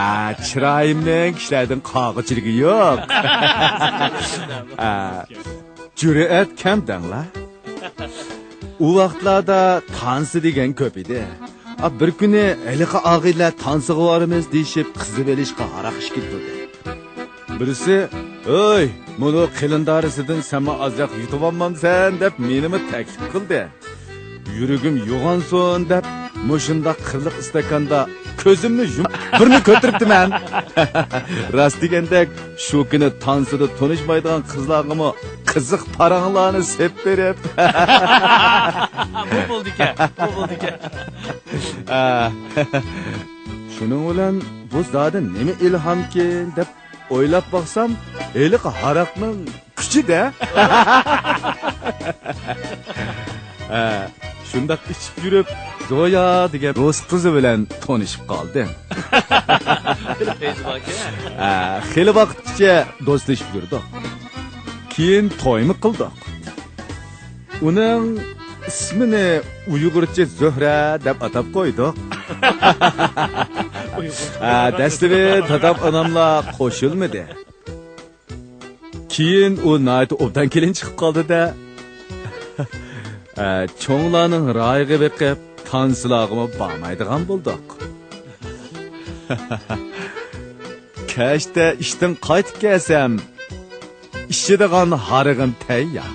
ئا، چىرايىمنىڭ كىشىلەردىن قالغۇچىلىكى يوق. ئا، جۈرئەت كەم دەڭلار. ئۇ ۋاقىتلاردا تانسا دېگەن كۆپ ئىدى. ئا، بىر كۈنى ھېلىقى ئاغىنىلەر تانسىغا بارىمىز دېيىشىپ، قىزىۋېلىشقا ھاراق ئىچكىلى تۇردى. بىرسى، «ئۆي، مۇنۇ قېلىن دارىسىدىن سەنمۇ ئازراق يۇتۇۋالمامسەن؟» دەپ مېنىمۇ تەكلىپ قىلدى. يۈرىكىم يوغانسۇن دەپ، مۇشۇنداق قىرلىق ئىستاكاندا كۆزۈمنى يۇم، بىرنى كۆتۈرۈپتىمەن. راست دېگەندەك، شۇ كۈنى تانسىدا تونۇشمايدىغان قىزلارغىمۇ قىزىق پاراڭلارنى سېپ بېرىپ. بۇ بولدىكەن، بۇ بولدىكەن. ئا، شۇنىڭ بىلەن بۇ زادى نېمە ئىلھامكىن دەپ ئويلاپ باقسام، ھېلىقى ھاراقنىڭ كۈچى-دە. ھە، شۇنداق ئىچىپ يۈرۈپ، زويا دېگەن رۇس قىزى بىلەن تونۇشۇپ قالدىم. ھە، خېلى ۋاقىتقىچە دوستلىشىپ يۈردۇق. كېيىن تويمۇ قىلدۇق. ئۇنىڭ ئىسمىنى ئۇيغۇرچە زۆھرە دەپ ئاتاپ قويدۇق. ھە، دەسلىپى دادام ئاناملا قوشۇلمىدى. كېيىن ئۇ ناھايىتى ئوبدان كېلىن چىقىپ قالدى-دە. ھە، چوڭلارنىڭ رايىغا بېقىپ، تانسىلارغىمۇ بارمايدىغان بولدۇق. كەچتە ئىشتىن قايتىپ كەلسەم، ئىچىدىغان ھارىقىم تەييار.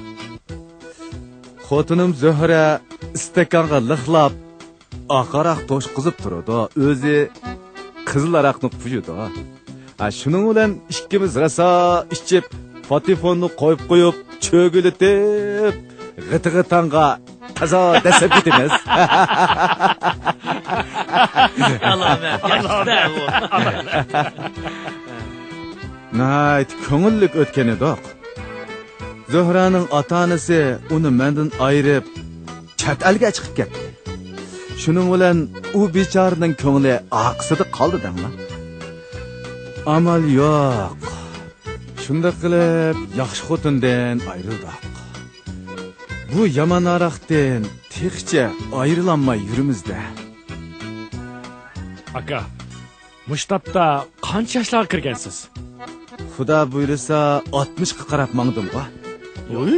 خوتۇنۇم زۆھرە ئىستاكانغا لىقلاپ، ئاق ھاراق توشقۇزۇپ تۇرىدۇ، ئۆزى قىزىل ھاراقنى قۇيىدۇ. ھە، شۇنىڭ بىلەن ئىككىمىز راسا ئىچىپ، پاتېفوننى قويۇپ قويۇپ، چۆگىلىتىپ، غىتىغا تاڭغا تازا دەسسەپ كېتىمىز. ئالامەت، ياخشى-دە بۇ. ناھايىتى كۆڭۈللۈك ئۆتكەن ئىدۇق. زۆھرەنىڭ ئاتا-ئانىسى ئۇنى مەندىن ئايرىپ، چەت ئەلگە چىقىپ كەتتى. شۇنىڭ بىلەن ئۇ بىچارىنىڭ كۆڭلى ئارقىسىدا قالدى دەڭلار. ئامال يوق. شۇنداق قىلىپ، ياخشى خوتۇندىن ئايرىلدۇق. بۇ يامان ھاراقتىن تېخىچە ئايرىلالماي يۈرىمىز-دە. ئاكا، مۇشۇ تاپتا قانچە ياشلارغا كىرگەنسىز؟ خۇدا بۇيرۇسا، ئاتمىشقا قاراپ ماڭدىمغۇ. ھوي،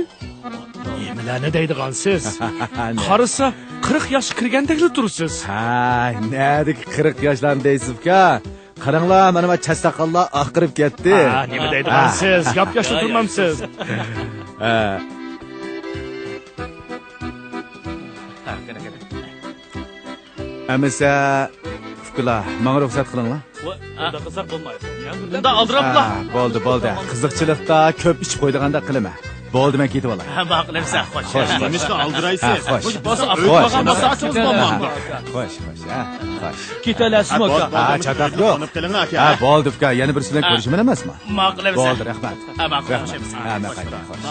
نېمىلەرنى دەيدىغانسىز؟ قارىسا، قىرىق ياشقا كىرگەندەكلا تۇرىسىز. ھە، نەدىكى قىرىق ياشلارنى دەيسىز ئۇكا؟ قاراڭلار، مانا ما چاچ ساقاللار ئاقىرىپ كەتتى. ھە، نېمە دەيدىغانسىز؟ ياپياشلا تۇرمامسىز؟ ھە. ئەمىسە، ئۇكىلار، ماڭا رۇخسەت قىلىڭلار. بۇنداق قىلساق بولمايدۇ. بۇنداق ئالدىراپلا. ھە، بولدى، بولدى. قىزىقچىلىقتا كۆپ ئىچىپ قويىدىغاندەك قىلىمەن. بولدى، مەن كېتىۋالاي. ھە، ماقۇل ئەمىسە، خوش. خوش، خوش. نېمىشقا ئالدىرايسىز؟ ھە، خوش. بولسا خوش. ئاپىرىپ قالغان بولسا ئاچىڭىز بولمامدۇ؟ ھە، خوش، خوش، ھە، خوش. كېتەلەسىمۇ ئاكا؟ ھە، چاتاق يوق. ھە، بولدى ئۇكا، يەنە بىرسى بىلەن كۆرۈشىمەن ئەمەسمۇ؟ ماقۇل ئەمىسە. بولدى، رەھمەت. ھە، ماقۇل، رەھمەت. خوش ئەمىسە. ھە، مەن قايتاي، خوش.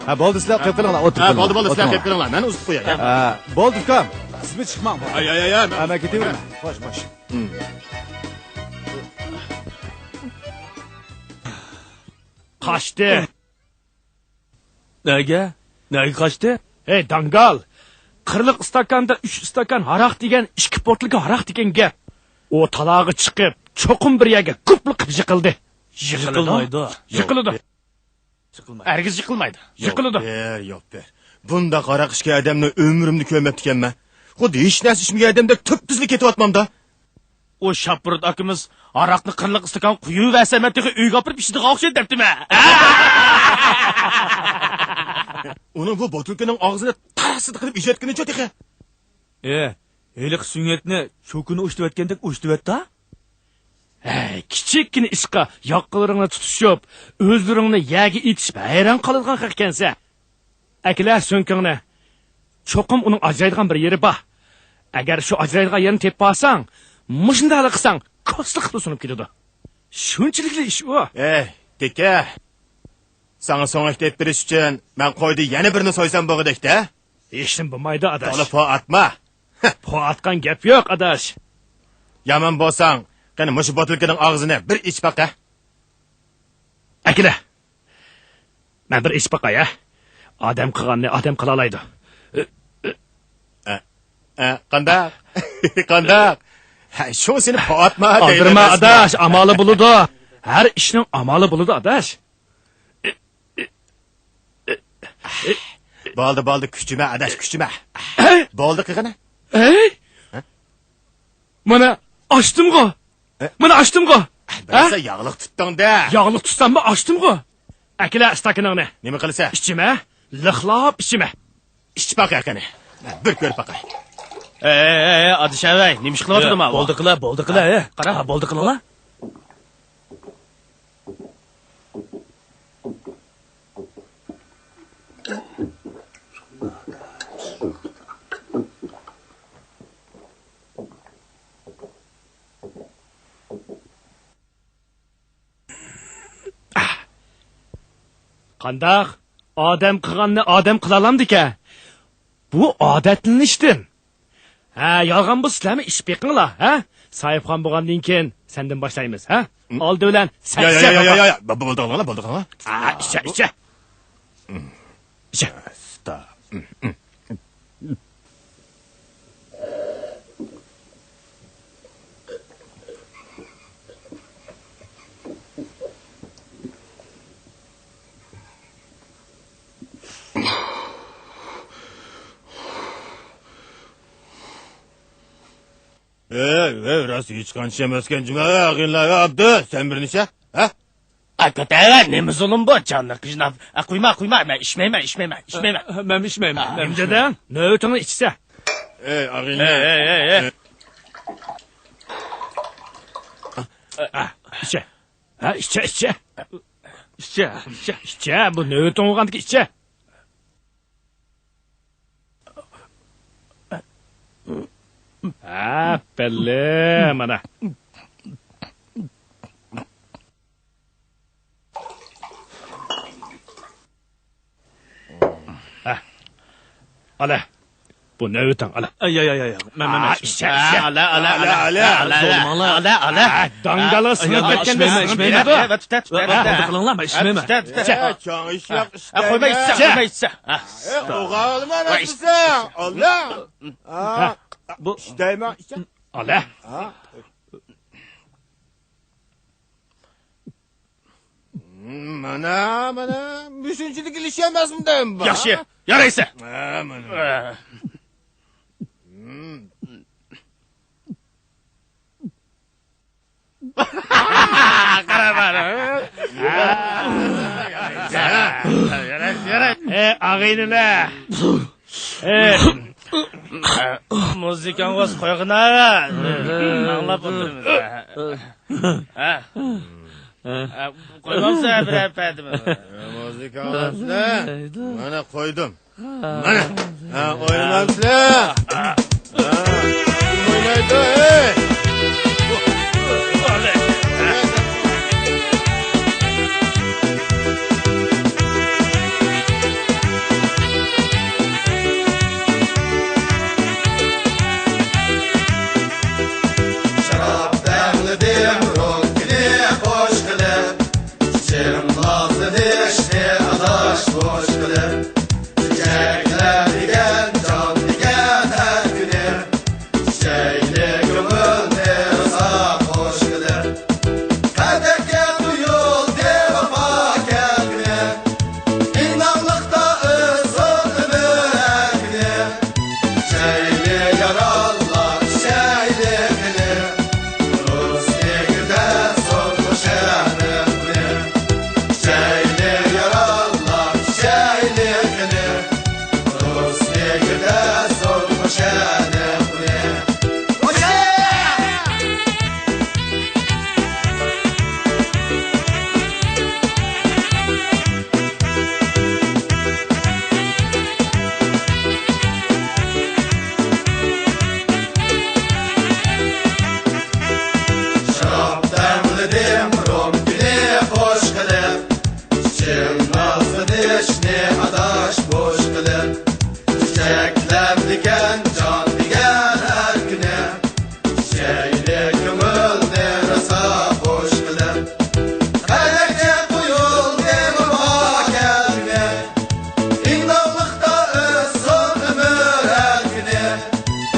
ھە، بولدى، سىلەر قېلىپ قېلىڭلار، ئولتۇرۇپ ھە، بولدى، بولدى، سىلەر قېلىپ قېلىڭلار، مەن ئۇزىتىپ قوياي. ھە، بولدى ئۇكام، سىزمۇ چىقماڭ. ھە، مەن كېتىۋېرىمەن. خوش، خوش. قاچتى. نەگە؟ نەگە قاچتى؟ ھەي، داڭگال! قىرلىق ئىستاكاندا ئۈچ ئىستاكان ھاراق دېگەن ئىككى پوتلىكا ھاراق دېگەن گەپ. ئۇ تالاغا چىقىپ، چوقۇم بىر يەرگە گۇپلا قىلىپ يىقىلدى. يىقىلىدۇ؟ يىقىلمايدۇ. يىقىلىدۇ. يىقىلمايدۇ. ھەرگىز يىقىلمايدۇ. يىقىلىدۇ. ياق بېرە، ياق بېرە. بۇنداق ھاراق ئىچكەن ئادەمنى ئۆمرۈمدە كۆرمەپتىكەنمەن. خۇددى ھېچ نەرسە ئىچمىگەن ئادەمدەك تۈپتۈزلا كېتىۋاتمامدا. ئۇ شاپپۇرۇت ئاكىمىز ھاراقنى قىرلىق ئىستاكانغا قۇيۇۋەرسە، مەن تېخى ئۆيگە ئاپىرىپ ئىچىدىغان ئوخشايدۇ دەپتىمەن. ئۇنىڭ بۇ بوتۇلكىنىڭ ئاغزىنى تارسىدە قىلىپ ئېچىۋەتكىنىچۇ تېخى. ئې، ھېلىقى سۆڭەكنى چوكىنى ئوشتۇرۇۋەتكەندەك ئوشتۇرۇۋەتتى. ھەي، كىچىككىنە ئىشقا ياقىلىرىڭنى تۇتۇشۇپ، ئۆزلىرىڭنى يەرگە ئېتىشىپ ھەيران قالىدىغان خەق ئىكەنسەن. ئەكېلە سۆڭىكىڭنى. چوقۇم ئۇنىڭ ئاجرايدىغان بىر يېرى بار. ئەگەر شۇ ئاجرايدىغان يەرنى تېپىپ ئالساڭ، مۇشۇنداق قىلساڭ، كوسلۇق قىلىپ سۇنۇپ كېتىدۇ. شۇنچىلىكلا ئىش ئۇ. ئەي، تېكە. ساڭا سۆڭەك تېپىپ بېرىش ئۈچۈن مەن قويدا يەنە بىرنى سويسام بولغۇدەك-دە. ھېچنېمە بولمايدۇ، ئاداش. تولا پو ئاتما. پو ئاتقان گەپ يوق، ئاداش. يامان بولساڭ، قېنى مۇشۇ بوتۇلكىنىڭ ئاغزىنى بىر ئېچىپ باقە. ئەكېلە. مەن بىر ئېچىپ باقاي، ھە؟ ئادەم قىلغاننى ئادەم قىلالايدۇ. ئە، ئە، قانداق؟ قانداق؟ ھە، شۇ سېنى پاتما دەيمەن. ئالدىرىما، ئاداش، ئامالى بولىدۇ. ھەر ئىشنىڭ ئامالى بولىدۇ، ئاداش. بولدى، بولدى، كۈچىمە، ئاداش، كۈچىمە. بولدى، قىلغىنە. ئەي! ھە؟ مانا، ئاچتىمغۇ. ئە؟ مانا ئاچتىمغۇ. بىرسە ياغلىق تۇتتۇڭ-دە. ياغلىق تۇتساممۇ ئاچتىمغۇ. ئەكېلە ئىستاكىنىڭنى. نېمە قىلىسەن؟ ئىچىمە، لىقلاپ ئىچىمە. ئىچىپ باقە قېنى. بىر كۆرۈپ باقاي. ئەي، ئەي، ئەي، ئادىشە ئەۋەي، نېمە ئىش قىلىۋاتىدۇ ماۋۇ؟ بولدى قىلە، بولدى قىلە، ئە. قارا. ھە، بولدى قىلىڭلار. قانداق؟ ئادەم قىلغاننى ئادەم قىلالامدىكەن؟ بۇ ئادەتلىنىشتىن. ھە، يالغان بولسا سىلەرمۇ ئىچىپ بېقىڭلار، ھە؟ ساھىبخان بولغاندىن كېيىن سەندىن باشلايمىز، ھە؟ ئالدى بىلەن سەن يا، يا، يا، يا، يا، يا، بولدى قىلىڭلار، بولدى قىلىڭلار. ھە، ئىچە، ئىچە. ئىچە. ھەي، ھەي، راست ھېچقانچە ئەمەسكەن جۇما، ئاغىنىلەر، ئابدۇ، سەن بىر نېچە، ھە؟ ئا، كۆتەرە، نېمە زۇلۇم بۇ، جانلىق جىناپ. ئا، قۇيما، قۇيما، مەن ئىچمەيمەن، ئىچمەيمەن، ئىچمەيمەن. مەن ئىچمەيمەن، مەن ئىچمەيمەن. دېدىڭ، نۆۋىتىڭنى ئىچسە. ئەي، ئاغىنە. ئەي، ئەي، ئەي، ئەي. ئا، ئىچە. ھە، ئىچە، ئىچە. ئىچە، ئىچە. ئىچە، بۇ نۆۋىتىڭ بولغاندىكىن ئىچە. ھە، بەللى، مانا. ھە. ئالە. بۇ نۆۋىتىڭ، ئالە. ئاي، ئاي، ئاي، ئاي. مەن، مەن، مەن. ئىچە، ئىچە. ئالە، ئالە، ئالە، ئالە، ئالە، ئالە. زورلىماڭلار. ئالە، ئالە. داڭگالا سىڭىپ كەتكەندە ئىچمەيمەن، ئىچمەيمەن. تۇت، تۇت، تۇت. قويماڭلار، مەن ئىچمەيمەن. تۇت، تۇت، تۇت. ئە، قويماي ئىچسە، قويماي ئىچسە. ئوغۇلما، ئىچسە. ئاللا. بۇ ئىچمەيمەن، ئىچسە. ئالە. مانا، مانا، مۇشۇنچىلىك ئېلىش ئەمەسمۇ دەيمەن. ياخشى، يارايسە. ھە، مانا. ھە. قارا، قارا. يارايسە، يارايسە. ئەي، ئاغىنىلەر. ئەي، مۇزىكاڭغا قويغىنا. ئاڭلاپ ئولتۇرىمىز. ھە؟ ھە، قويمامسىلەر بىرەر پەدىمۇ؟ مۇزىكا ئاڭلاپسىلەر؟ مانا قويدۇم. مانا. ھە، ئوينىمامسىلەر؟ ھە، كىم ئوينايدۇ، ھەي؟ شاراب دەملىدىم رومكىنى خوش قىلىپ، ئىچىم لازلىدى ئىشنى ئاداش بوش قىلىپ. چېچەكلەر دېگەن جان دېگەن ھەر كۈنى، چېچەكلىك دېگەن جان دېگەن ھەر كۈنى، چۈشەيلى كۆڭۈلنى راسا خوش قىلىپ. قەدەكچە قويۇلدى ۋاپا كەلكۈنى، ئىناقلىقتا ئۆتسۇن ئۆمۈر ھەر كۈنى.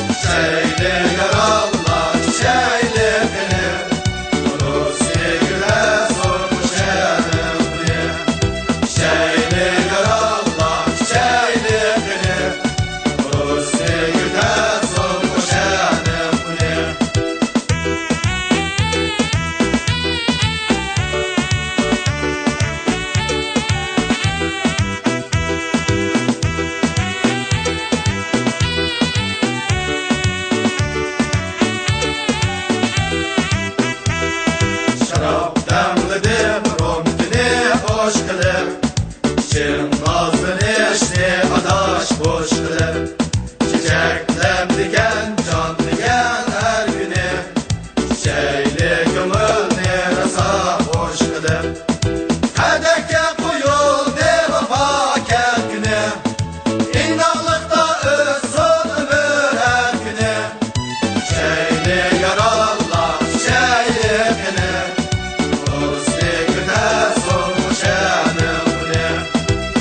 چۈشەيلى ياراللار، چۈشەيلى قېنى، ئۇرۇس يىگىتلەر سوقۇشىنىڭ كۈنى. چۈشەيلى ياراللار، چۈشەيلى قېنى، ئۇرۇس يىگىتلەر سوقۇشىنىڭ كۈنى. شاراب دەملىدىم رومكىنى خوش قىلىپ، ئىچىڭ ئازدىن ئىچنى ئاداش بوش قىلىپ، چېچەكلەمدىكەن جان دېگەن ھەر كۈنى. چۈشەيلى كۆڭۈلنى راسا خوش قىلىپ، قەدەككە قويۇلدى ۋاپا كەلكۈنى، ئىناقلىقتا ئۆتسۇن ئۆمۈر ھەر كۈنى. چۈشەيلى ياراللار، چۈشەيلى قېنى، ئۇرۇسنى كۆتەرسۇن قوشاننىڭ قولى.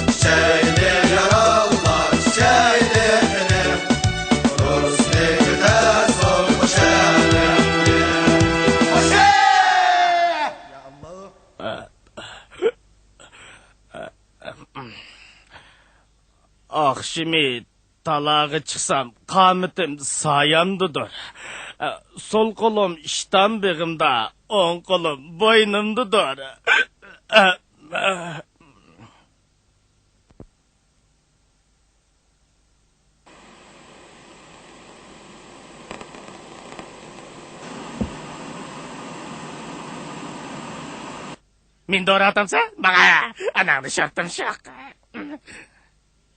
چۈشەيلى ياراللار، چۈشەيلى قېنى، ئۇرۇسنى كۆتەرسۇن قوشاننىڭ قولى. ئاخشىمى تالاغا چىقسام، قامىتىم سايامدىدۇر. سول قولۇم ئىشتان بېغىمدا، ئوڭ قولۇم بوينۇمدىدۇر. مېنى دوراۋاتامسەن؟ ماڭا ئاناڭنى شارتىم شاق.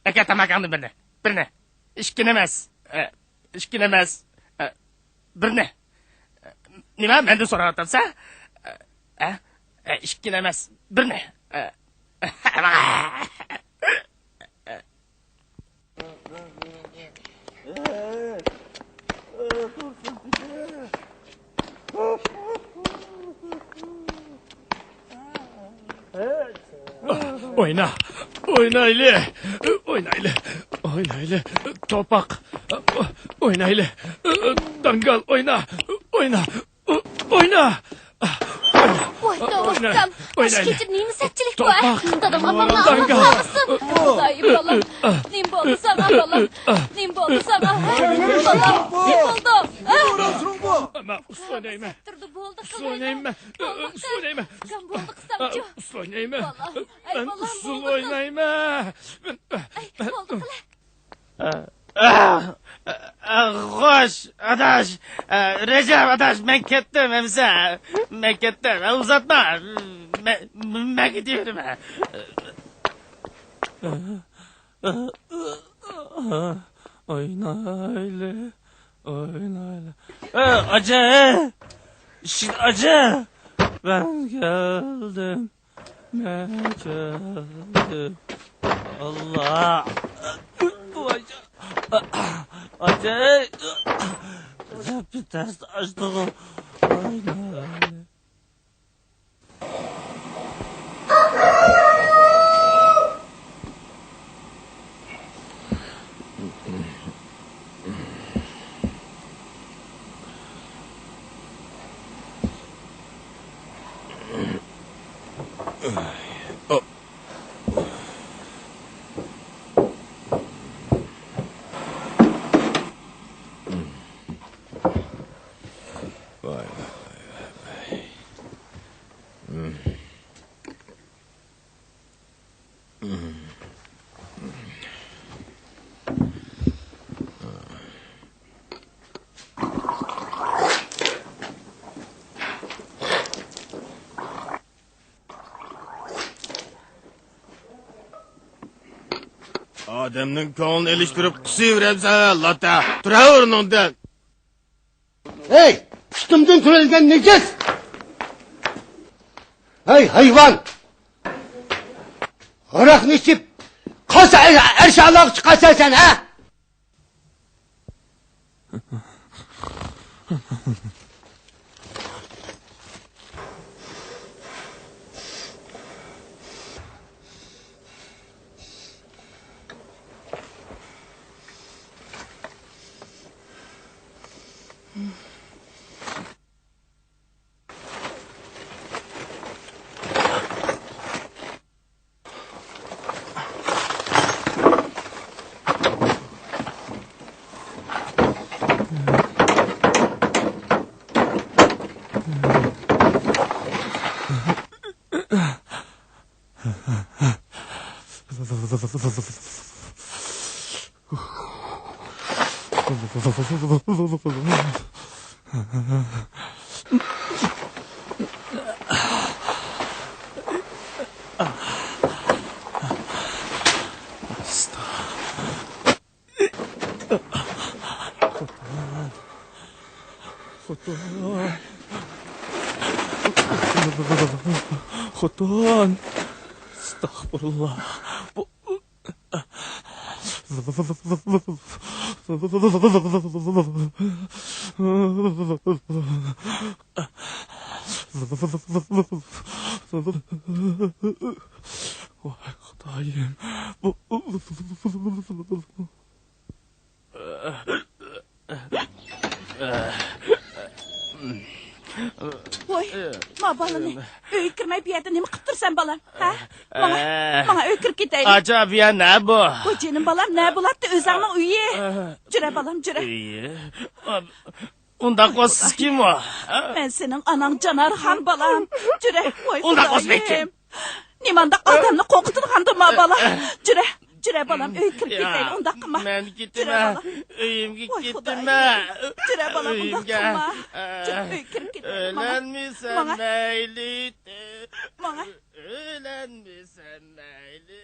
ئەكە تاماكاڭدىن بىرنى. بىرنى. ئىككىنى ئەمەس. ئە، ئىككىنى ئەمەس. ئە، بىرنى. ئە، نېمە؟ مەندىن سوراۋاتامسەن؟ ئە، ئە، ئىككىنى ئەمەس. بىرنى. ئە، ماڭا. ئوينا، ئوينايلى، ئوينايلى، ئوينايلى، توپاق، ئوينايلى، داڭگال، ئوينا، ئوينا. ئوينا! ۋاي، توۋا، ئۇكام، ئاشۇ كېچە نېمە سەتچىلىك بۇ، ھە؟ دادام ئاممامنى ئاڭلاپ قالمىسۇن. ۋاي، بالام، نېمە بولدى ساڭا، بالام؟ نېمە بولدى ساڭا، ھە؟ بالام، نېمە بولدى؟ ھە؟ مەن ئۇسسۇل ئوينايمەن. ئۇسسۇل ئوينايمەن. ئۇسسۇل ئوينايمەن. ئۇكام، بولدى قىسامچۇ. ئۇسسۇل ئوينايمەن. بالام، ئەي، مەن بالام، ئۇسسۇل ئوينايمەن. ئەي، بولدى قىلە. ئە، ئە، ئە، خوش، ئاداش، ئە، رەجەپ ئاداش، مەن كەتتىم ئەمىسە. مەن كەتتىم، ئە، ئۇزاتما. مەن، مەن كېتىۋېرىمەن. ئوينايلى، ئوينايلى. ئە، ئاجا، ئىشىك ئاجا، مەن كەلدىم. مەن كەلدىم. ئاللا. ۋاي. ئاجاي. زەپنى تەس ئاچتىغۇ. ۋاي. ئادەمنىڭ كۆڭلىنى ئېلىشتۇرۇپ قىسىۋېرەمسەن، لاتا! تۇرۇۋەر ئورنۇڭدىن! ھەي، پۇتۇمدىن تۆرەلگەن نىجىس! ھەي، ھايۋان! ھاراقنى ئىچىپ، قالسا ئەر-، ئەرشاللاغا چىقارسەن سەن، ھە؟ خوتۇن. خوتۇن. ئەستەغپۇرۇللا. بۇ ۋاي خۇدايىم. بۇ ۋاي، ما بالىنى ئۆيگە كىرمەي بۇ يەردە نېمە قىلىپ تۇرسەن، بالام؟ ھە؟ ماڭا، ماڭا ئۆيگە كىرىپ كېتەيلى. ئاچا، بۇ يەر نە بۇ؟ ۋاي جېنىم بالام، نە بولاتتى ئۆزەڭنىڭ ئۆيى؟ جۈرە بالام، جۈرە. ئۆيى؟ ئۇنداق بولسا سىز كىم ئۇ؟ مەن سېنىڭ ئاناڭ جانارخان بالام. جۈرە، ۋاي ئۇنداق بولسا مەن كىم؟ خۇدايىم. نېمانداق ئادەمنى قورقۇتىدىغاندۇ ما بالا. جۈرە، جۈرە بالام، ئۆيگە كىرىپ كېتەيلى، ئۇنداق قىلما. مەن كېتىمەن. جۈرە بالام. ئۆيۈمگە كېتىمەن. ۋاي خۇدايىم. جۈرە بالام، ئۇنداق قىلما. جۈرە، ئۆيگە كىرىپ كېتەيلى. ماڭا. ئۆيلەنمىسەم مەيلى. ماڭا. ئۆيلەنمىسەم مەيلى.